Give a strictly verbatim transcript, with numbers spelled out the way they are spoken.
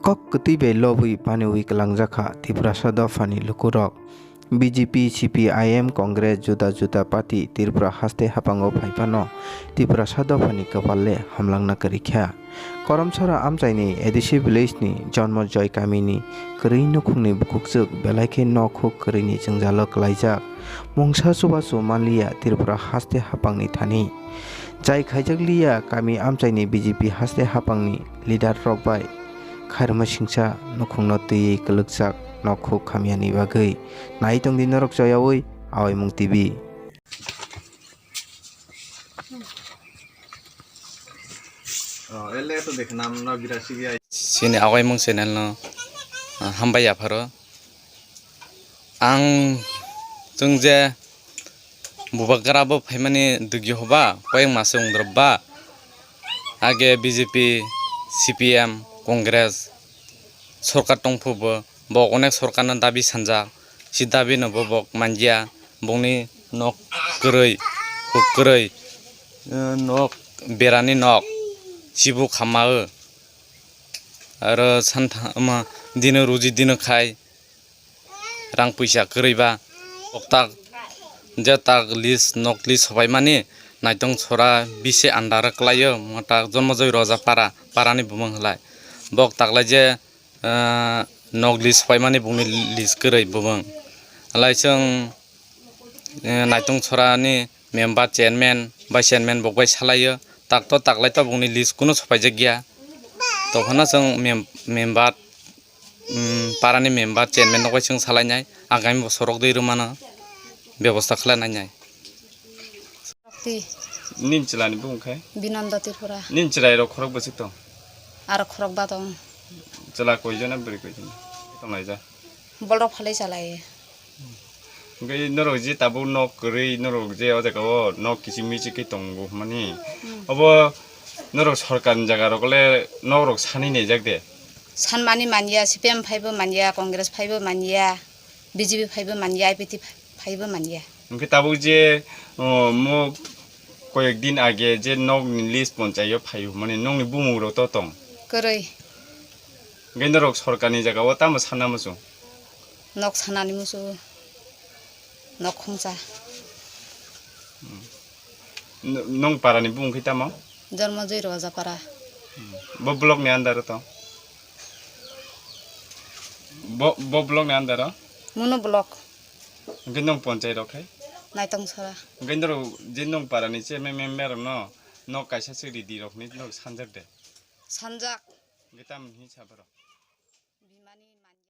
Kok kwtwi bai lobwi paniwi kwlangjak kha Tiprasa dophani lukurok. B J P, C P I M, Congress, juda juda party Tripura haste haphango phai phano Tiprasa dophani kwpal le hamlangna kwrwi kha. Koromsora amchaini A D C village ni Jonmo Joy kamini kwrwi nukhungni bukhukchwk belai khe nok huk kwrwini jwngjalo kwlaijak. Mungsa chubachu manliya Tripura haste haphangni thani. Chai khaijak liya kami amchaini B J P haste haphangni leader rok bai khairma singsa nukhungno twiwi kwlwkjak nok huk khamyani bagwi. Nai tongdi norok choyawi Awaimung T V. Chini Awaimung channel no, ah, hambai yapharo. Ang chwng je bubagra bo phaimani dugyo hoba, koyeng masa wngdrop ba, age B J P, C P M, Congress sorkar tongphu bo, bo onek sorkarno dabi sanjak, si dabi no bo bok manjya, bongni nok kwrwi, huk kwrwi, eh, nok berani nok, sibu khama o, aro santha-, ma, dino ruji dino khai, rang puisa kwrwi ba, bok tak je tak list, nok list sobai mani, Naitong Sora bisi andar kwlaio, mo tak Jonmo Joy Roja para, parani bumung halai. Bok taklai je, ah, nok list sobai mani bungni list kwrwi bumung. Halai chwng, eh, Naitong Sora ni member, chairman, vice chairman bok bai salaio. Tak to taklai to bungni list kuno sobai jak ya. Tokhono chwng mem-, member, um, parani member, chairman rok bai chwng salainai, agami bosor rok dwi rwmano bebosta khlai nainai. Ti. Nini chwla ni bumung khe? Binondo Tripura. Nini chwrai rok khorok bwswk tong? Aro khorok ba tong. Chwla koi jona, bwrwi koi jona tong laijak? Bolrok phalai chalai. Hwnkhe norok je tabuk nok kwrwi, norok je o jaga o nok kiching miching khe tongo hwnmani, hmm, obo norok sorkar ni jaga rok le nok rok sanwi naijak de? Sanmani manya, C P M phaibo manya, Congress phaibo manya, B J P phaibo manya, I P T phaibo manya. Hwnkhe tabuk je, o, mo koyek din age je nok ni list ponchai o phai hwnmani, nokni bumung rok to tong? Kwrwi. Hwnkhe norok sorkar ni jaga o tamo sanna muchung? Nok sanani muchung, nok khungsa. N-, nwng para ni bumung khe tamo? Jonmo Joy Roja para. Bo block ni under o tong? Bo, bo block ni under o? Muno block. Hwnkhe nwng ponchai rok khe? Naitong Sora. Hwnkhe norok je nwng para ni chairman member rok no nok kaisa se ridi rok hinwi norok sanjak de? Sanjak. Hwnkhe tamo hinwi sa borok? Bimani manya.